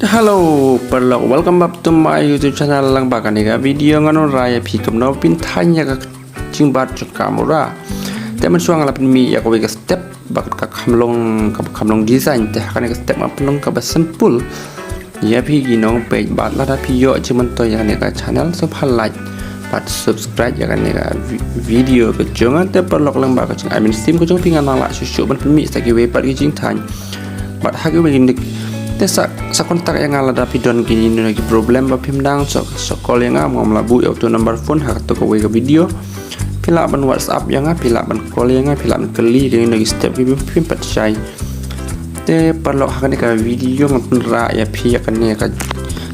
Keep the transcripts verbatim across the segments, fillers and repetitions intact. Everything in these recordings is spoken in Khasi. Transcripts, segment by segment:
Hello paralok, welcome back to my YouTube channel. Lyngba kane ka video ngan wanrah ïa phi kumno phin thaiñ ïa ka jingbat jong ka mura. Te mynshuwa nga la pynmih ïa kawei ka step bad ka kham long, ka kham long design, te ha kane ka step nga pynlong kaba simple. Ïa phi ki nongpeit, bad lada phi ïoh jingmyntoi ïa kane ka channel, sngewbha like bad subscribe ïa kane ka vi-, video ka jong nga. Te paralok, lyngba ka jingai mynsiem ka jong phi ngan nang lah shuh shuh ban pynmih sa kiwei pat ki jingthaiñ. Bad ha kiwei ki nik, te sa, sa contact ïa nga lada phi don kino kino ki problem ba phim dang, sa, sa call ïa nga, ngam lah buh ïa uto u number phone ha kato kawei ka video. Phi lah ban WhatsApp ïa nga, phi lah ban call ïa nga, phi lah ban kylli kino kino ki step kiba phim pat shai. Te paralok, ha kane ka video ngan pynrah ïa phi ïa kane ka,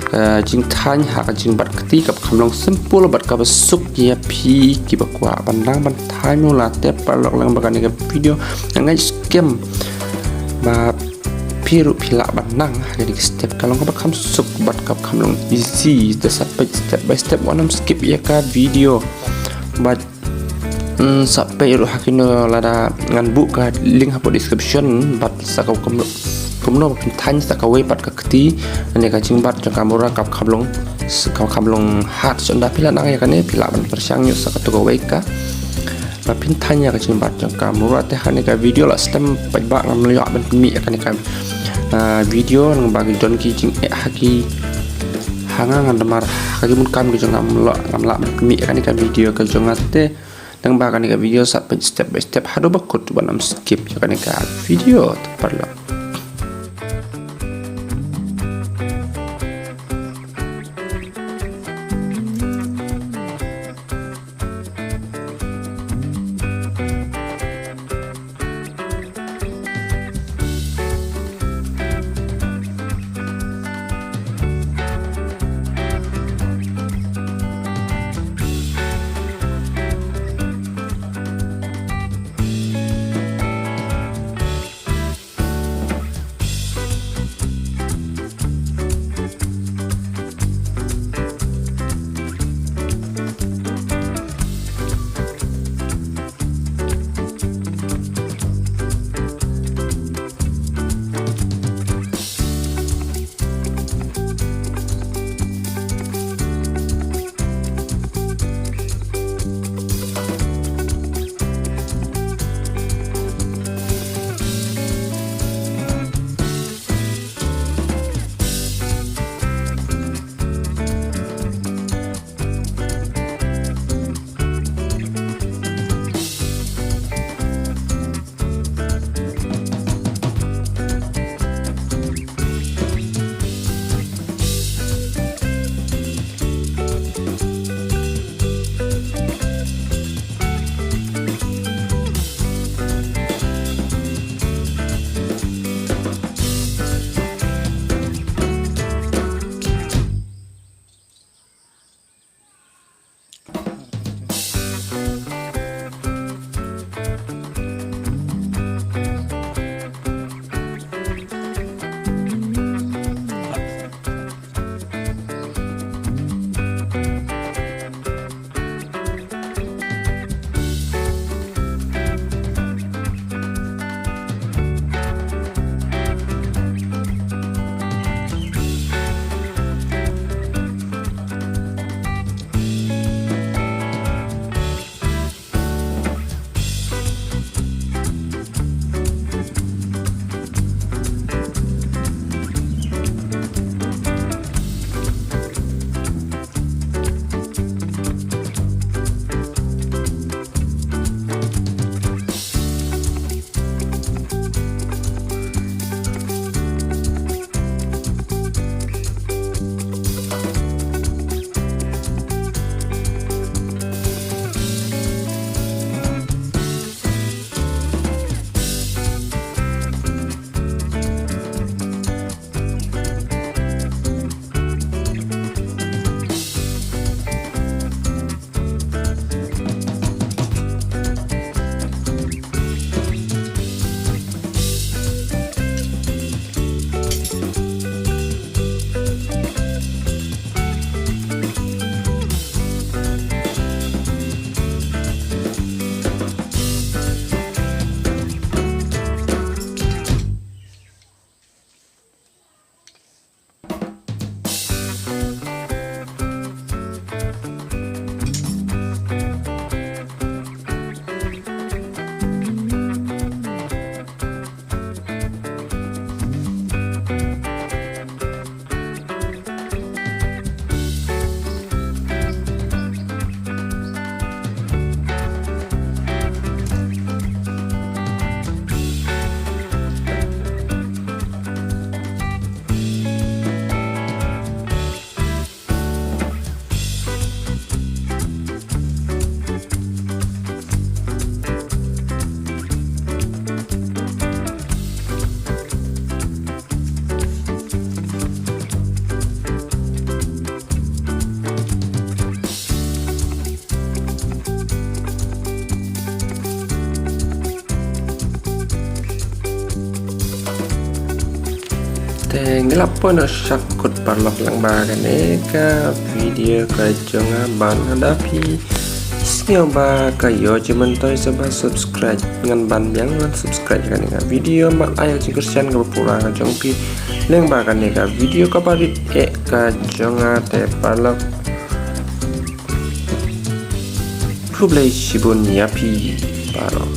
ka jingthaiñ ha ka jingbat kti kaba kham long simple bad kaba suk ïa phi kiba kwah ban nang ban thaiñ mula. Te paralok, lyngba kane ka video nga ngeit skhem ba phi ruh phi lah ban nang ha kane ka step, ka long kaba kham suk bad kaba kham long easy. Te sa peit step by step, wat nym skip ïa ka video. Bad, mm, sa peit ruh ha kino, lada ngan buh ka link hapoh description, bad sa ka kumno, kumno ba phin thaiñ sa kawei pat ka kti, ne ka jingbat jong ka mura kaba kham long, kaba kham long hard. So ynda phi la nang ïa kane, phi lah ban pyrshang ïa sa kato kawei ka, ba phin thaiñ ïa ka jingbat jong ka mura. Te ha kane ka video la slem paidbah, ngam lah ban pynmih ïa kane ka, ah, video, namar ba ki don ki jingeh ha ki, ha nga, ngan damar ha ki bun kam ki jong nga, ngam lah, ngam lah ban pynmih ïa kane ka video ka jong nga. Te lyngba kane ka video sa peit step by step haduh ba kut, wat nym skip ïa kane ka video, te paralok. Lapo na shakut paralok lang ba kane ka video ka jong nga ban hada phi. Sngewbha ka yo jemantoi sa ba subscribe ngan ban biang ngan subscribe kane ka video ma ai ka jingkyrshan ka pura ka jong phi. Leng ba kane ka video ka barit e ka jong nga te paralok. Khublei shibun ya phi paralok.